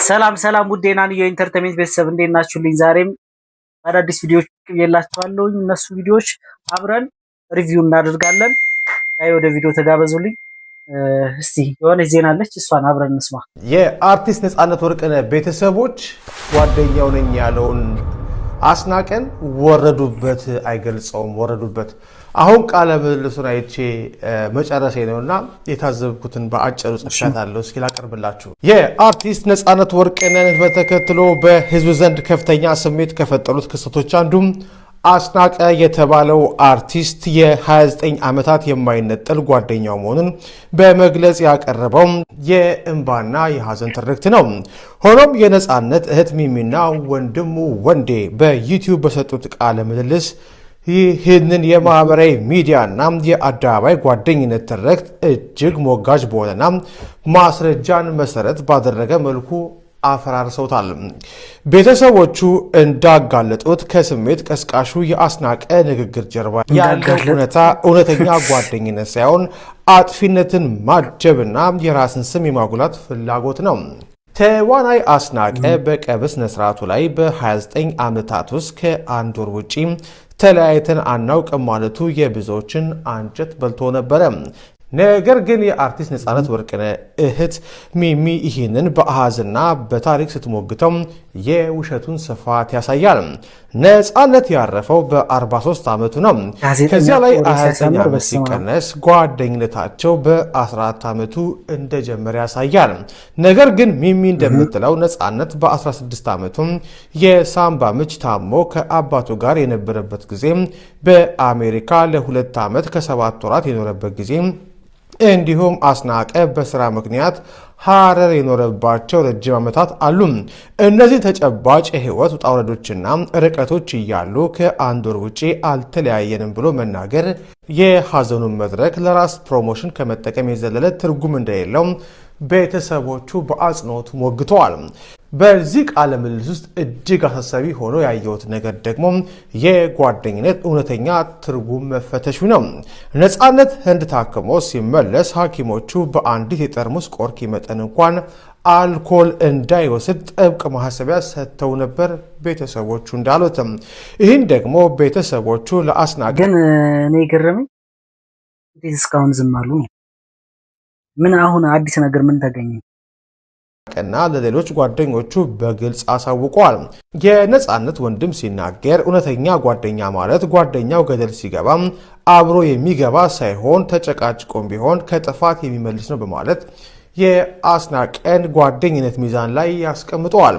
ሰላም ሰላም፣ ውድ የናንዮ Entertainment ቤተሰብ፣ እንዴት ናችሁልኝ? ዛሬም አዳዲስ ቪዲዮዎች ብቅ እነሱ ቪዲዮዎች አብረን review እናደርጋለን። ላይ ወደ ቪዲዮ ተጋበዙልኝ። እስቲ የሆነች ዜና አለች፣ እሷን አብረን እንስማ። የአርቲስት ነፃነት ወርቅነህ ቤተሰቦች ጓደኛው ነኝ ያለውን አስናቀን ወረዱበት፣ አይገልጸውም፣ ወረዱበት። አሁን ቃለ ምልልሱን አይቼ መጨረሴ ነው እና የታዘብኩትን በአጭሩ ጽፌያታለሁ። እስኪ ላቀርብላችሁ። የአርቲስት ነፃነት ወርቅነህን በተከትሎ በህዝብ ዘንድ ከፍተኛ ስሜት ከፈጠሩት ክስተቶች አንዱም አስናቀ የተባለው አርቲስት የ29 ዓመታት የማይነጠል ጓደኛው መሆኑን በመግለጽ ያቀረበው የእንባና የሐዘን ትርክት ነው። ሆኖም የነፃነት እህት ሚሚና ወንድሙ ወንዴ በዩቲዩብ በሰጡት ቃለ ምልልስ ይህንን የማህበራዊ ሚዲያና የአደባባይ ጓደኝነት ትርክት እጅግ ሞጋጅ በሆነና ማስረጃን መሰረት ባደረገ መልኩ አፈራርሰውታል። ቤተሰቦቹ እንዳጋለጡት ከስሜት ቀስቃሹ የአስናቀ ንግግር ጀርባ ያለው እውነታ እውነተኛ ጓደኝነት ሳይሆን አጥፊነትን ማጀብና የራስን ስም የማጉላት ፍላጎት ነው። ተዋናይ አስናቀ በቀብር ስነ ስርዓቱ ላይ በ29 ዓመታት ውስጥ ከአንድ ወር ውጪ ተለያይተን አናውቅም ማለቱ የብዙዎችን አንጀት በልቶ ነበረ። ነገር ግን የአርቲስት ነፃነት ወርቅነህ እህት ሚሚ ይህንን በአሃዝና በታሪክ ስትሞግተው የውሸቱን ስፋት ያሳያል። ነፃነት ያረፈው በ43 ዓመቱ ነው። ከዚያ ላይ 29 ዓመት ሲቀነስ ጓደኝነታቸው በ14 ዓመቱ እንደጀመረ ያሳያል። ነገር ግን ሚሚ እንደምትለው ነፃነት በ16 ዓመቱ የሳምባ ምች ታሞ ከአባቱ ጋር የነበረበት ጊዜ፣ በአሜሪካ ለ2 ዓመት ከ7 ወራት የኖረበት ጊዜ፣ እንዲሁም አስናቀ በስራ ምክንያት ሀረር የኖረባቸው ረጅም ዓመታት አሉ። እነዚህ ተጨባጭ የህይወት ውጣ ውረዶችና ርቀቶች እያሉ ከአንድ ወር ውጪ አልተለያየንም ብሎ መናገር የሀዘኑን መድረክ ለራስ promotion ከመጠቀም የዘለለ ትርጉም እንደሌለው ቤተሰቦቹ በአጽንኦት ሞግተዋል። በዚህ ቃለ ምልልስ ውስጥ እጅግ አሳሳቢ ሆኖ ያየሁት ነገር ደግሞ የጓደኝነት እውነተኛ ትርጉም መፈተሹ ነው። ነፃነት ህንድ ታክሞ ሲመለስ ሐኪሞቹ በአንዲት የጠርሙስ ቆርኪ መጠን እንኳን አልኮል እንዳይወስድ ጥብቅ ማሳሰቢያ ሰጥተው ነበር ቤተሰቦቹ እንዳሉትም። ይህን ደግሞ ቤተሰቦቹ ለአስናቀ ግን እኔ ገረመኝ፣ እንዴት እስካሁን ዝም አሉ ነው? ምን አሁን አዲስ ነገር ምን ተገኘ? እና ለሌሎች ጓደኞቹ በግልጽ አሳውቀዋል። የነፃነት ወንድም ሲናገር እውነተኛ ጓደኛ ማለት ጓደኛው ገደል ሲገባ አብሮ የሚገባ ሳይሆን ተጨቃጭቆም ቢሆን ከጥፋት የሚመልስ ነው በማለት የአስናቀን ጓደኝነት ሚዛን ላይ ያስቀምጠዋል።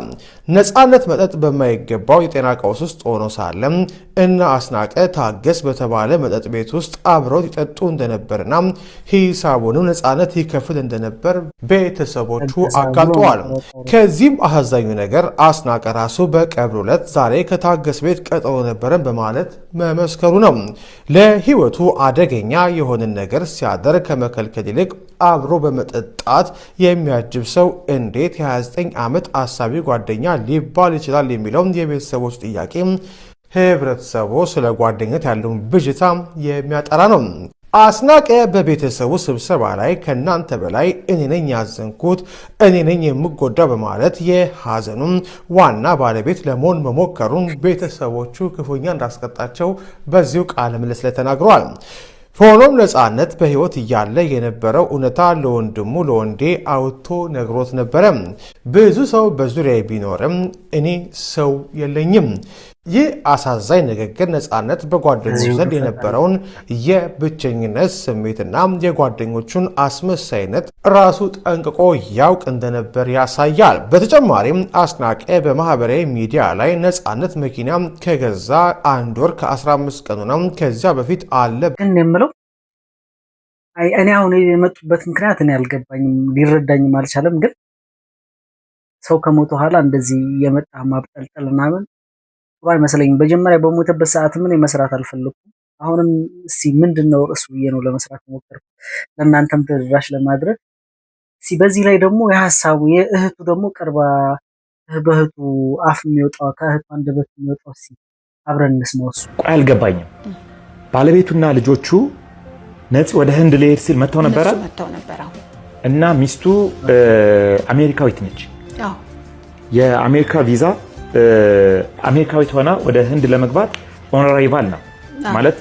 ነፃነት መጠጥ በማይገባው የጤና ቀውስ ውስጥ ሆኖ ሳለም እና አስናቀ ታገስ በተባለ መጠጥ ቤት ውስጥ አብረው ይጠጡ እንደነበርና ሂሳቡንም ነፃነት ይከፍል እንደነበር ቤተሰቦቹ አጋልጠዋል። ከዚህም አሳዛኙ ነገር አስናቀ ራሱ በቀብሩ ዕለት ዛሬ ከታገስ ቤት ቀጠሮ ነበረን በማለት መመስከሩ ነው። ለሕይወቱ አደገኛ የሆነን ነገር ሲያደርግ ከመከልከል ይልቅ አብሮ በመጠጣት የሚያጅብ ሰው እንዴት የ29 ዓመት አሳቢ ጓደኛ ሊባል ይችላል የሚለው የቤተሰቦች ጥያቄ ህብረተሰቡ ስለ ጓደኝነት ያለውን ብዥታ የሚያጠራ ነው። አስናቀ በቤተሰቡ ስብሰባ ላይ ከእናንተ በላይ እኔ ነኝ ያዘንኩት፣ እኔ ነኝ የምጎዳ በማለት የሀዘኑን ዋና ባለቤት ለመሆን መሞከሩን ቤተሰቦቹ ክፉኛ እንዳስቀጣቸው በዚሁ ቃለ ምልልስ ላይ ተናግረዋል። ሆኖም ነፃነት በሕይወት እያለ የነበረው እውነታ ለወንድሙ ለወንዴ አውጥቶ ነግሮት ነበረ። ብዙ ሰው በዙሪያ ቢኖርም እኔ ሰው የለኝም። ይህ አሳዛኝ ንግግር ነፃነት በጓደኞቹ ዘንድ የነበረውን የብቸኝነት ስሜትና የጓደኞቹን አስመሳይነት ራሱ ጠንቅቆ ያውቅ እንደነበር ያሳያል። በተጨማሪም አስናቀ በማህበራዊ ሚዲያ ላይ ነፃነት መኪና ከገዛ አንድ ወር ከ15 ቀኑ ነው፣ ከዚያ በፊት አለ ግን የምለው እኔ አሁን የመጡበት ምክንያት እኔ አልገባኝም፣ ሊረዳኝም አልቻለም። ግን ሰው ከሞተ በኋላ እንደዚህ የመጣ ማብጠልጠል ምናምን ጥሩ አይመስለኝም። መጀመሪያ በሞተበት ሰዓት ምን መስራት አልፈለኩም። አሁንም እስቲ ምንድን ነው ርዕሱ ብዬ ነው ለመስራት ሞከርኩ፣ ለእናንተም ተደራሽ ለማድረግ። እስቲ በዚህ ላይ ደግሞ የሀሳቡ የእህቱ ደግሞ ቅርባ በእህቱ አፍ የሚወጣው፣ ከእህቱ አንደበት የሚወጣው እስቲ አብረን እንስማው። እሱ ቆይ አልገባኝም። ባለቤቱና ልጆቹ ነፂ ወደ ህንድ ሊሄድ ሲል መጥተው ነበረ መጥተው ነበር። እና ሚስቱ አሜሪካዊት ነች። አዎ። የአሜሪካ ቪዛ፣ አሜሪካዊት ሆና ወደ ህንድ ለመግባት on arrival ነው ማለት፣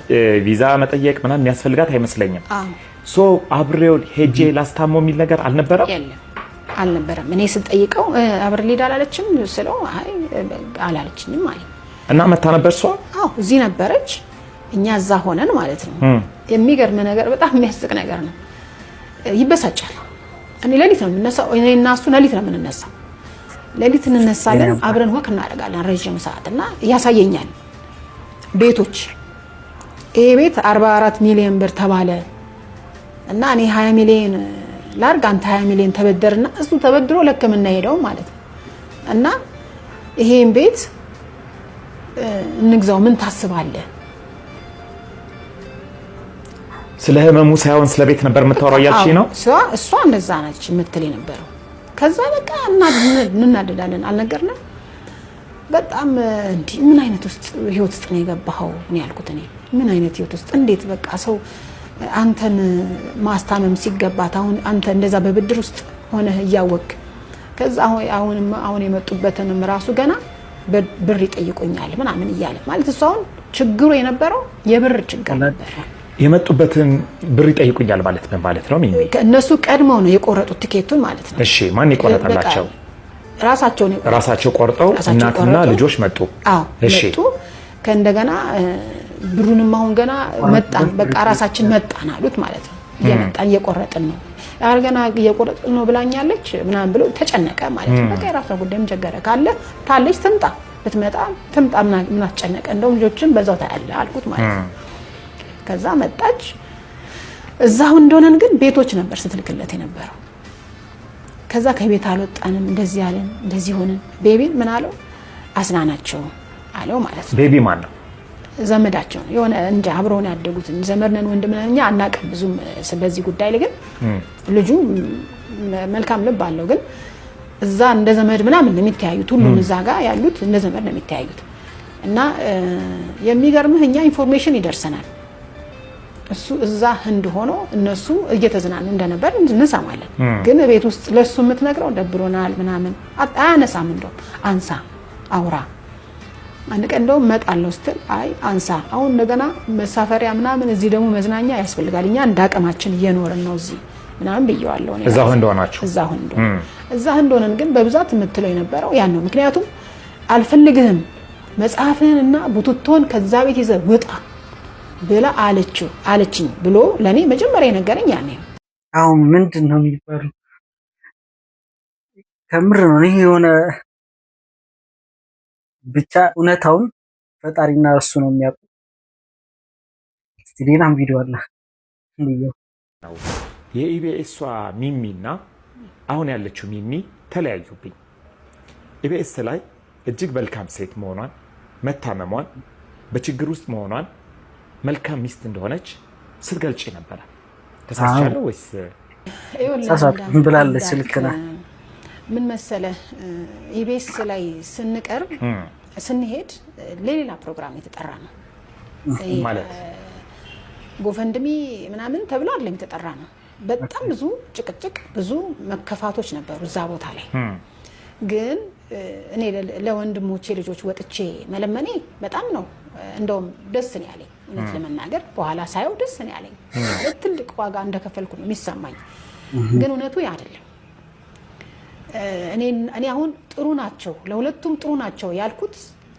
ቪዛ መጠየቅ ምናምን የሚያስፈልጋት አይመስለኝም። So አብሬው ሄጄ ላስታመው የሚል ነገር አልነበረም? የለም፣ አልነበረም። እኔ ስጠይቀው አብሬ ልሂድ አላለችም ስለው አይ አላለችኝም አለኝ። እና መታ ነበር እሷ? አዎ፣ እዚህ ነበረች፣ እኛ እዛ ሆነን ማለት ነው። የሚገርም ነገር፣ በጣም የሚያስቅ ነገር ነው። ይበሳጫል። እኔ ሌሊት ነው የምነሳው። እኔ እና እሱ ሌሊት ነው የምንነሳው። ሌሊት እንነሳለን፣ አብረን walk እናደርጋለን ረዥም ሰዓት እና ያሳየኛል ቤቶች። ይሄ ቤት 44 ሚሊዮን ብር ተባለ እና እኔ 20 ሚሊዮን ላርግ፣ አንተ 20 ሚሊዮን ተበደርና፣ እሱ ተበድሮ ለሕክምና ሄደው ማለት ነው፣ እና ይሄን ቤት እንግዛው፣ ምን ታስባለህ? ስለ ህመሙ ሳይሆን ስለ ቤት ነበር የምታወራው እያልሽ ነው? እሷ እንደዛ ነች የምትል የነበረው። ከዛ በቃ እንናደዳለን። አልነገርንም። በጣም እንዲህ ምን አይነት ውስጥ ህይወት ውስጥ ነው የገባኸው ነው ያልኩት። እኔ ምን አይነት ህይወት ውስጥ፣ እንዴት በቃ ሰው አንተን ማስታመም ሲገባት አሁን አንተ እንደዛ በብድር ውስጥ ሆነህ እያወቅ፣ ከዛ አሁን አሁን የመጡበትንም ራሱ ገና ብር ይጠይቁኛል ምናምን እያለ ማለት፣ እሱ አሁን ችግሩ የነበረው የብር ችግር ነበር። የመጡበትን ብር ይጠይቁኛል ማለት ምን ማለት ነው? ሚሚ? እነሱ ቀድመው ነው የቆረጡት ትኬቱን ማለት ነው። እሺ፣ ማን የቆረጠላቸው? ራሳቸው ነው። ራሳቸው ቆርጠው እናትና ልጆች መጡ። አዎ፣ መጡ። ከእንደገና ብሩንም አሁን ገና መጣን፣ በቃ ራሳችን መጣን አሉት ማለት ነው። እየመጣን እየቆረጥን ነው፣ ኧረ ገና እየቆረጥን ነው ብላኛለች ምናምን ብሎ ተጨነቀ ማለት ነው። በቃ የራሷ ጉዳይ፣ ምን ቸገረ? ካለ ታለች ትምጣ፣ ብትመጣ ትምጣ፣ ምን አስጨነቀ? እንደውም ልጆችን በዛው ታያለህ አልኩት ማለት ነው። ከዛ መጣች። እዛው እንደሆነን ግን ቤቶች ነበር ስትልክለት የነበረው። ከዛ ከቤት አልወጣንም፣ እንደዚህ አለን፣ እንደዚህ ሆንን። ቤቢን ምን አለው? አዝናናቸው አለው ማለት ነው። ቤቢ ማን ነው? ዘመዳቸው ነው የሆነ፣ እንጃ፣ አብረውን ያደጉት ዘመድ ነን ወንድም ነን እኛ አናውቅም ብዙም በዚህ ጉዳይ ላይ። ግን ልጁ መልካም ልብ አለው። ግን እዛ እንደ ዘመድ ምናምን ነው የሚተያዩት። ሁሉም እዛ ጋር ያሉት እንደ ዘመድ ነው የሚተያዩት። እና የሚገርምህ እኛ information ይደርሰናል። እሱ እዛ ህንድ ሆኖ እነሱ እየተዝናኑ እንደነበር እንሰማለን። ግን ቤት ውስጥ ለእሱ የምትነግረው ደብሮናል ምናምን አያነሳም። እንደውም አንሳ አውራ፣ አንድ ቀን እንደውም እመጣለሁ ስትል አይ አንሳ፣ አሁን እንደገና መሳፈሪያ ምናምን፣ እዚህ ደግሞ መዝናኛ ያስፈልጋል፣ እኛ እንደ አቅማችን እየኖርን ነው እዚህ ምናምን ብየዋለሁ። እዛ ህንድ ሆናችሁ? እዛ ህንድ ሆነን። እዛ ህንድ ሆነን ግን በብዛት የምትለው የነበረው ያን ነው። ምክንያቱም አልፈልግህም፣ መጽሐፍህን እና ቡትቶን ከዛ ቤት ይዘህ ውጣ ብላ አለችው አለችኝ ብሎ ለእኔ መጀመሪያ የነገረኝ ያኔ ነው። አሁን ምንድን ነው የሚባለው? ከምር ነው ይሄ፣ የሆነ ብቻ እውነታውን ፈጣሪና እሱ ነው የሚያውቁ። እስቲ ሌላም ቪዲዮ አለ እንየው። የኢቢኤሷ ሚሚ እና አሁን ያለችው ሚሚ ተለያዩብኝ። ኢቢኤስ ላይ እጅግ መልካም ሴት መሆኗን፣ መታመሟን፣ በችግር ውስጥ መሆኗን፣ መልካም ሚስት እንደሆነች ስትገልጪ ነበረ። ተሳስቻለሁ ወይስ? ብላለች። ልክ ነህ። ምን መሰለህ፣ ኢቢኤስ ላይ ስንቀርብ ስንሄድ ለሌላ ፕሮግራም የተጠራ ነው። ማለት? GoFundMe ምናምን ተብሎ አይደለም የተጠራ ነው። በጣም ብዙ ጭቅጭቅ፣ ብዙ መከፋቶች ነበሩ እዛ ቦታ ላይ። ግን እኔ ለወንድሞቼ ልጆች ወጥቼ መለመኔ በጣም ነው እንደውም ደስ ነው ያለኝ። እውነት ለመናገር በኋላ ሳየው ደስ ነው ያለኝ። ማለት ትልቅ ዋጋ እንደከፈልኩ ነው የሚሰማኝ። ግን እውነቱ ያ አይደለም። እኔ አሁን ጥሩ ናቸው፣ ለሁለቱም ጥሩ ናቸው ያልኩት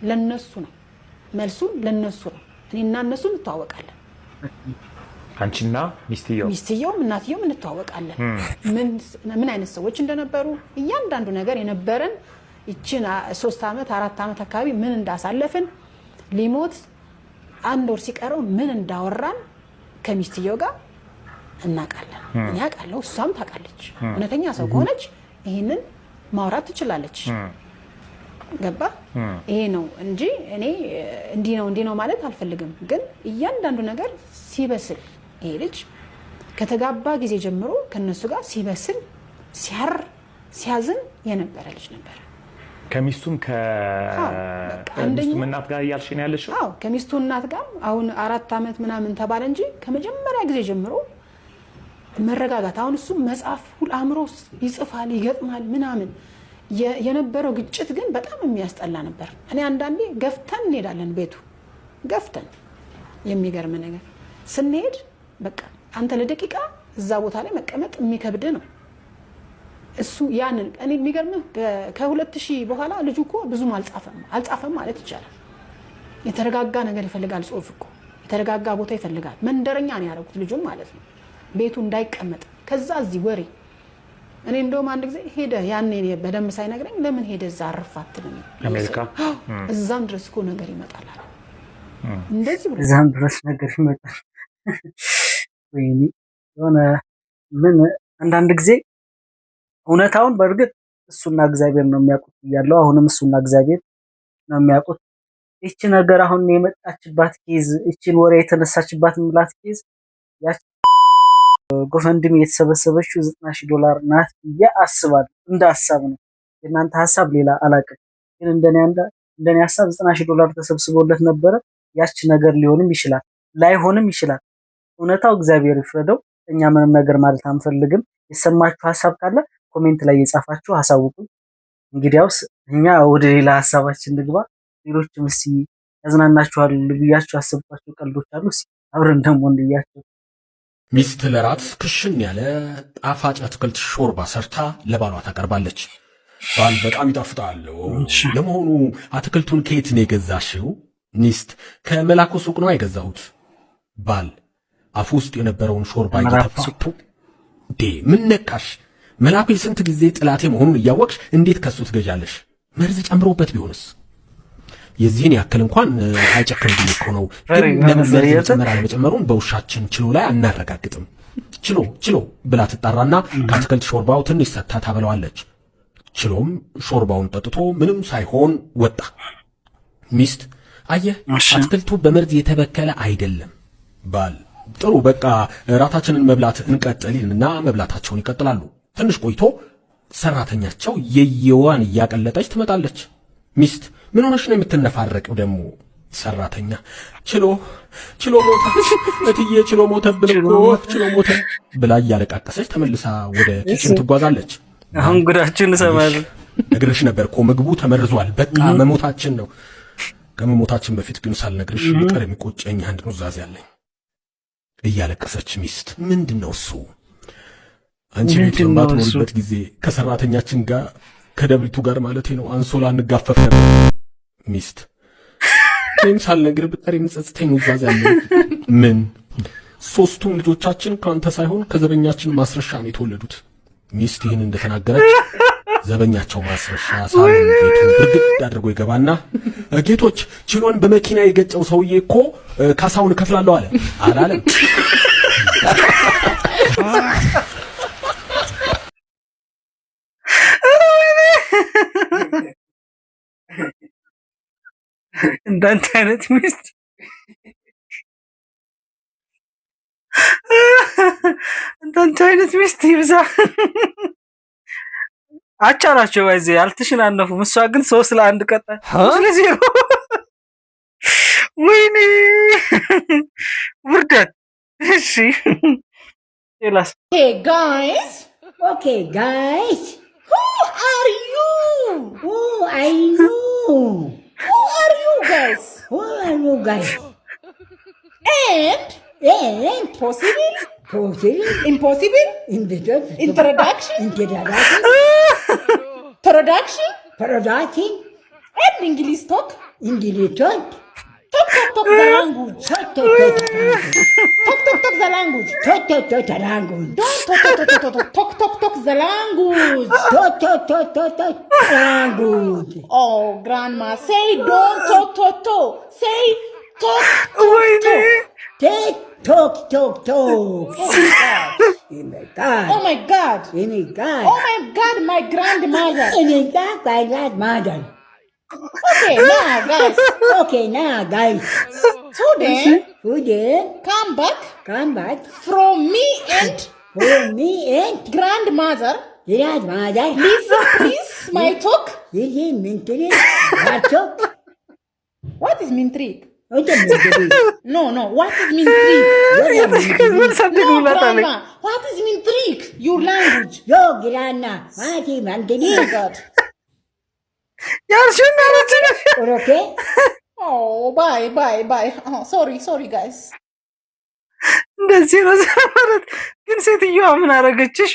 ለነሱ ነው። መልሱን ለነሱ ነው። እኔና እነሱ እንተዋወቃለን። አንቺና ሚስትየው? ሚስትየውም እናትየውም እንተዋወቃለን። ምን አይነት ሰዎች እንደነበሩ፣ እያንዳንዱ ነገር የነበረን ይችን 3 ዓመት 4 ዓመት አካባቢ ምን እንዳሳለፍን፣ ሊሞት አንድ ወር ሲቀረው ምን እንዳወራን ከሚስትየው ጋር እናውቃለን። እኔ አውቃለሁ፣ እሷም ታውቃለች። እውነተኛ ሰው ከሆነች ይህንን ማውራት ትችላለች። ገባ? ይሄ ነው እንጂ እኔ እንዲህ ነው እንዲህ ነው ማለት አልፈልግም። ግን እያንዳንዱ ነገር ሲበስል ይሄ ልጅ ከተጋባ ጊዜ ጀምሮ ከነሱ ጋር ሲበስል፣ ሲያር፣ ሲያዝን የነበረ ልጅ ነበረ። ከሚስቱም ከሚስቱም እናት ጋር እያልሽ ነው ያለሽው? አዎ፣ ከሚስቱ እናት ጋር። አሁን 4 ዓመት ምናምን ተባለ እንጂ ከመጀመሪያ ጊዜ ጀምሮ መረጋጋት፣ አሁን እሱ መጽሐፍ ሁሉ አእምሮ ይጽፋል፣ ይገጥማል ምናምን። የነበረው ግጭት ግን በጣም የሚያስጠላ ነበር። እኔ አንዳንዴ ገፍተን እንሄዳለን፣ ቤቱ ገፍተን። የሚገርም ነገር ስንሄድ በቃ አንተ ለደቂቃ እዛ ቦታ ላይ መቀመጥ የሚከብድ ነው። እሱ ያንን እኔ የሚገርምህ ከ2000 በኋላ ልጁ እኮ ብዙም አልጻፈም፣ አልጻፈም ማለት ይቻላል። የተረጋጋ ነገር ይፈልጋል። ጽሁፍ እኮ የተረጋጋ ቦታ ይፈልጋል። መንደረኛ ነው ያደረጉት ልጁም ማለት ነው፣ ቤቱ እንዳይቀመጥ። ከዛ እዚህ ወሬ እኔ እንደውም አንድ ጊዜ ሄደ ያኔ በደንብ ሳይነግረኝ ለምን ሄደ እዛ አረፍ አትልም? አሜሪካ? እዛም ድረስ እኮ ነገር ይመጣል አለ። እንደዚህ ብሎ እዛም ድረስ ነገር ይመጣል። ወይኔ የሆነ ምን አንዳንድ ጊዜ እውነታውን በእርግጥ እሱና እግዚአብሔር ነው የሚያውቁት እያለው አሁንም እሱና እግዚአብሔር ነው የሚያውቁት። ይቺ ነገር አሁን የመጣችባት case፣ ይቺን ወሬ የተነሳችባት ምላት case ያቺ GoFundMe የተሰበሰበችው 90,000 ዶላር ናት ብዬ አስባለሁ። እንደ ሀሳብ ነው። የእናንተ ሀሳብ ሌላ አላውቅም። ግን እንደኔ ሀሳብ 90,000 ዶላር ተሰብስቦለት ነበረ። ያች ነገር ሊሆንም ይችላል ላይሆንም ይችላል። እውነታው እግዚአብሔር ይፍረደው። እኛ ምንም ነገር ማለት አንፈልግም። የሰማችሁ ሀሳብ ካለ comment ላይ የጻፋችሁ አሳውቁኝ። እንግዲያውስ እኛ ወደ ሌላ ሀሳባችን ንግባ። ሌሎችም እስኪ ያዝናናችኋል ብያችሁ ያሰብኳቸው ቀልዶች አሉ። እስኪ አብረን ደግሞ እንያቸው። ሚስት ለራት ክሽን ያለ ጣፋጭ አትክልት ሾርባ ሰርታ ለባሏ ታቀርባለች። ባል በጣም ይጣፍጣል። ለመሆኑ አትክልቱን ከየት ነው የገዛሽው? ሚስት ከመላኩ ሱቅ ነው የገዛሁት። ባል አፍ ውስጥ የነበረውን ሾርባ እየተፋ ዴ ምን ነካሽ? መላኩ የስንት ጊዜ ጥላቴ መሆኑን እያወቅሽ እንዴት ከሱ ትገዣለሽ? መርዝ ጨምሮበት ቢሆንስ? የዚህን ያክል እንኳን አይጨክንብኝ እኮ ነው። ግን ለምን መርዝ መጨመር አለመጨመሩን በውሻችን ችሎ ላይ አናረጋግጥም። ችሎ ችሎ ብላ ትጣራና ከአትክልት ሾርባው ትንሽ ሰጥታ ታበለዋለች። ችሎም ሾርባውን ጠጥቶ ምንም ሳይሆን ወጣ። ሚስት አየህ፣ አትክልቱ በመርዝ የተበከለ አይደለም። ባል ጥሩ በቃ ራታችንን መብላት እንቀጥል ይልና መብላታቸውን ይቀጥላሉ። ትንሽ ቆይቶ ሰራተኛቸው የየዋን እያቀለጠች ትመጣለች። ሚስት ምን ሆነሽ ነው የምትነፋረቂው ደግሞ? ሰራተኛ ችሎ ችሎ ሞተ እትዬ፣ ችሎ ሞተብን እኮ፣ ችሎ ሞተ ብላ እያለቃቀሰች ተመልሳ ወደ kitchen ትጓዛለች። አሁን ጉዳችሁን እሰማለሁ። ነግሬሽ ነበር እኮ ምግቡ ተመርዟል፣ በቃ መሞታችን ነው። ከመሞታችን በፊት ግን ሳልነግርሽ ብቀር የሚቆጨኝ አንድ ኑዛዜ አለኝ። እያለቀሰች ሚስት ምንድን ነው እሱ? አንቺ ቤት በማትኖሪበት ጊዜ ከሰራተኛችን ጋር፣ ከደብሪቱ ጋር ማለቴ ነው፣ አንሶላ እንጋፈፍ ነበር። ሚስት እኔም ሳልነግር ብቀር የሚጸጽተኝ ኑዛዜ አለኝ። ምን? ሶስቱም ልጆቻችን ከአንተ ሳይሆን ከዘበኛችን ማስረሻ ነው የተወለዱት። ሚስት ይህን እንደተናገረች ዘበኛቸው ማስረሻ ሳሎን ቤቱን ብርግድ አድርጎ ይገባና ጌቶች፣ ችሎን በመኪና የገጨው ሰውዬ እኮ ካሳውን እከፍላለሁ አለ። አላለም? እንዳንተ አይነት ሚስት፣ እንዳንተ አይነት ሚስት ይብዛ። አቻ ናቸው፣ ባይዜ አልተሸናነፉም። እሷ ግን 3-1 ቀጣ፣ 3-0። ወይኔ ውርደት። እሺ ሌላስ? Okay, guys. Okay, guys. Who are you? Who are you? Who are you guys? Who are you guys? And And possible? Possible. Impossible? Introduction. Introduction? Introduction. Production? Production. And English talk? English talk. Talk, talk, talk the language. Talk, talk, talk. Talk, talk, talk the language. Talk, talk, talk the language. Don't talk, talk, talk, talk, talk, talk, talk, talk the language. Talk, talk, talk, talk, talk language. Oh, grandma, say don't talk, talk, talk. Say talk, talk, ወይኔ talk. Take, talk, talk, talk. Oh my God. Oh my God. Oh my God. Oh my God. Oh my God, my grandmother. Oh my God, my grandmother. Okay, now, guys. Okay, now, guys. Today, Today, come back come back from me and for me and grandmother. Grandmother. Listen, please, my talk. This is mentally. What talk? What is mintrik? What is mentally? No. What is mintrik? መልሳደግ No, ብላታለች። grandma. What is mintrik? Your language. Yo, grandma. What is mentally? Oh my God. አልሽኝ አለችኝ። Okay. Oh, bye, bye, bye. Oh, sorry, sorry, guys. እንደዚህ ነው ማለት። ግን ሴትዮዋ ምን አደረገችሽ?